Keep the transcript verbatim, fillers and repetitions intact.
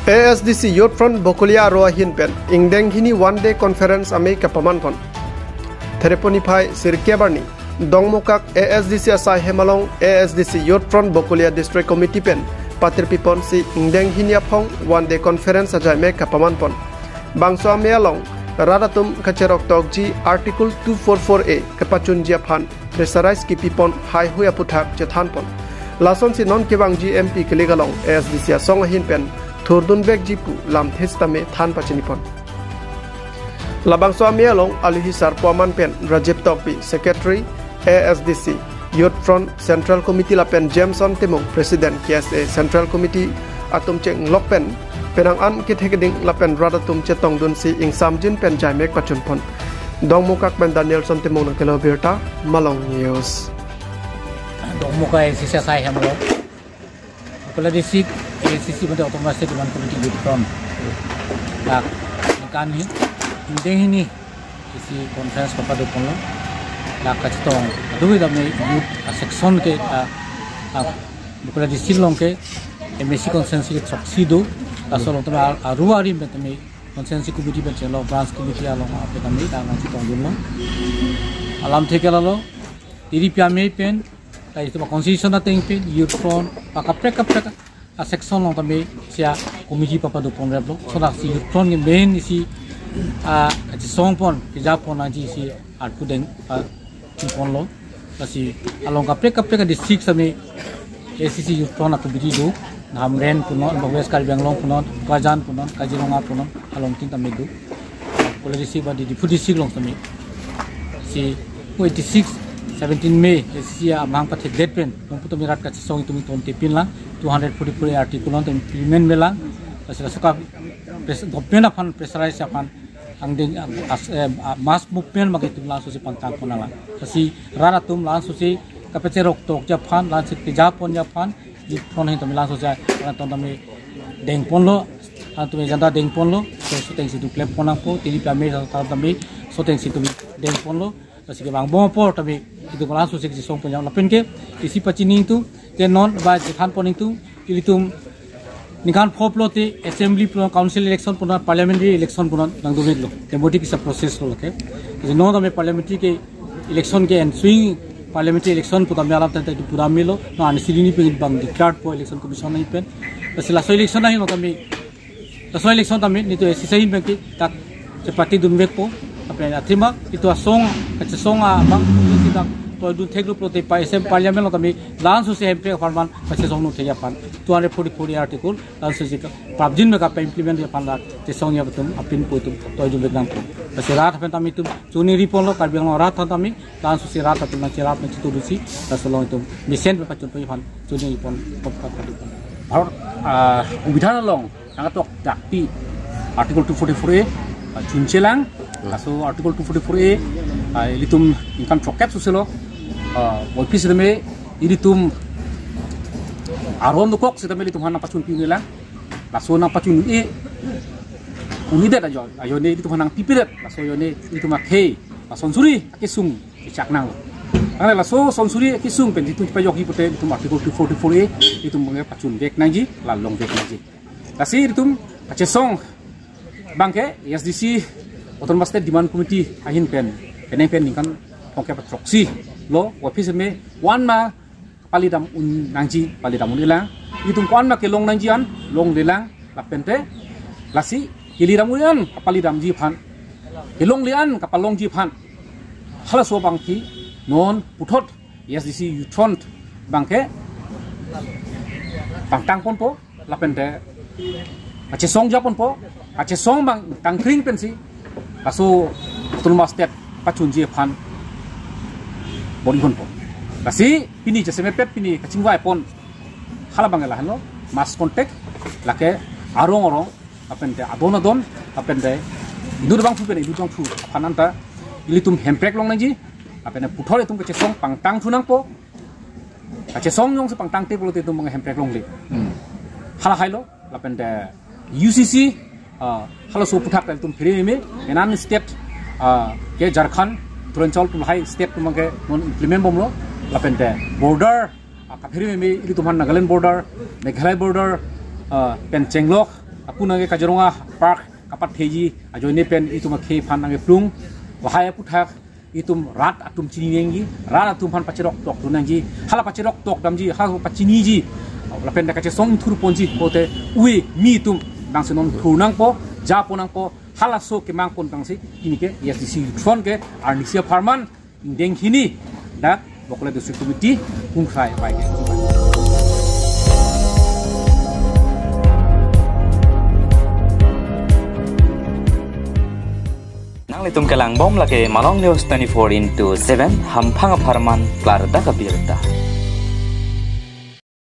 A S D C Youth Front Bokolia aro ahin pen ingdeng hini one day conference amei kapaman pon. Thereponi phai sirkep arni Dongmukak A S D C asai hem along A S D C Youth Front Bokolia District Committee pen patir pipon si ingdeng hini aphong one day conference ajai mek kapaman pon. Bangso amei along rat atum kacherok tokji Article two four four A kapachunji aphan pressurize kipipon haihui aputhak chethan pon. Lason si non kevangji M P kilik along A S D C asong ahin pen thurdun vekji pu lamthe sitame than pachini pon. Labangso amei along aluhi sarpo aman pen Rajiv Tokbi, Secretary, A S D C Youth Front Central Committee lapen Jameson Timung, President K S A Central Committee atum chenglok pen penang an kethek ding lapen rat atum chetongdun si ingsamjin pen jaimek pachun pon. Dongmukak pen Danielson Timung nangkelo birta, Malong News. Dongmukak A S D C asai hem along, Bokolia District A S D C mate Autonomous State Demand Committee Youth Front, dak ningkan hi, ingdeng hini isi conference kapado ponlo. Dak kachetong adu dam youth section ke, ah, ah, Bokolia District along ke M A C constituency ke throksi do. Laso along tame ar-, aru ari pen tame constituency committee pen chenglok, branch committee along ape tame dak nangchetongdunlo. Alamthe ke lalo, tiri pi amei pen, tai itu constitution ateng pen, Youth Front, pa kaprek kaprek asection along tame sia committee papado ponreplo. Lason si Youth Front ke main isi, ah, kachesong pon, keja pon nangji si arpu deng, ah, ponlo. Lasi along kaprek kaprek district tame A S D C Youth Front a-committee do. Hamren punon, West Karbi Anglong punon, Bokajan punon, Kaziranga punon, along tin tame do. Bokolia District ba di Diphu District along tame si eighty-six, seventeen May, A S D C amahang pathekdet pen, nong pu tame rat kachesong itum itum tepin lang, two hundred forty-four A article along tame implement me lang. Lasi laso ka pres-, government aphan pressurize aphan angdeng, ah, as-, eh, ah, mass movement magi itum laso si pangtang pon lang. Lasi rat atum laso si kapacherok tokji aphan, laso si keja ponji aphan, Youth Front ahin tame laso si rat atum tame deng ponlo, rat atum agenda deng ponlo, so, soteng si itum klem pon nangpo, tiri pi amei sa tame, soteng si itum deng ponlo. Lasi kevang bom apor tame itum laso si kachesong pon jam lapen ke isi pachini itum, te non ba chethan pon itum, ilitum ningkan pho pulote assembly punon, council election punon, parliamentary election punon nangdunlo. Democratic isa process lo ke. Jadi non tame parliamentary ke election ke ensuing parliamentary election pu tame alam tangte itum pura melo, non ansi hini pen bang declared po Election Commission ahin pen. Lasi laso election ahin non tame, laso election tame nelitum A S D C ahin pen ke dak chepatidun vekpo, apen athema itum asong, kachesong abang, itum dak toidun theklo pulote pa S M parliament along tame laso si hemprek apharman kachesong nangthekji aphan two hundred forty-four A article laso si kaprapjin me kapa-implement ji aphan dak chesongji atum apin pu itum toidun vek nangpo. Lasi rat aphan tame itum choningri ponlo, Karbi Anglong rat aphan tame, laso si rat atum nangcherap nangchitudun si, laso along itum mesen pepachun pon aphan choningri pon, pon, pon, pon. Bharat, ah, Songbidhan along nangkatok dakpi Article two forty-four A, ah, chunchelang. Laso Article two forty-four A, ah, ilitum ningkan throkkep suselo, ah, office tame ilitum aron dokok sitame ilitum aphan nangpachun pinelang. Laso nangpachun-e, un-edet ajo, ajone ilitum aphan nangpipedet, laso ajone ilitum akhei, lason suri akesung chechak nanglo. Karena laso son suri akesung pen itum pajokji pute itum Article two forty-four A itum bang pachun vek nangji, la long vek nangji. Lasi itum kachesong bang ke A S D C Autonomous State Demand Committee ahin pen, penang pen ningkan tongke pathroksi lo, office me one ma palidam un nangji, palidam un-elang. Itum ko-an ma kelong nangji an longlelang, lapente lasi kelidam un an kapalidamji aphan, kelongle an kapalongji aphan, halaso abangke non puthot A S D C Youth Front bangke pangtang ponpo, lapente kachesong ja ponpo, kachesong bang tangkring pensi laso Autonomous State pachunji aphan bor-i ponpo. Lasi pini jasemet pini kachingvai pon, hala bang lahenlo, mass contact, lake arong arong, lapente adon adon, lapente inut abangphu pen inut abangphu aphan anta ilitum hemprek long nangji, lapente puthot itum kachesong pangtang thu nangpo, kachesong jongsi pangtangte pulote itum bang hemprek longle. Hmm. Hala hailo, lapente U C C, ah, halaso aputhak itum phere meme, enan state, ah, ke Jharkhand, Purbanchal atum lahai state atum bangke non implement bomlo, lapente border, ah, kaphere meme ilitum aphan Nagaland border, Meghalaya border, ah, pen chenglok, Pun nangke Kaziranga Park kapatheji ajoine pen itum akhei aphan nangkeplung. Lahai aphuthak itum rat atum chini nangji, rat atum aphan pachirok tok tu nangji. Hala pachirok tok damji, hala pachiniji. Lapen dak kachesong thur ponji pote ui mi atum nangsi non thur nangpo, japo nangpo, halaso kemang pon tangsi pini ke A S D C Youth Front ke arnisi apharman ingdeng hini dak Bokolia District Committee kungkrai pai ke. Nanglitum kelangbom lake Malong News twenty-four into seven, hamphang apharman klardak abirta.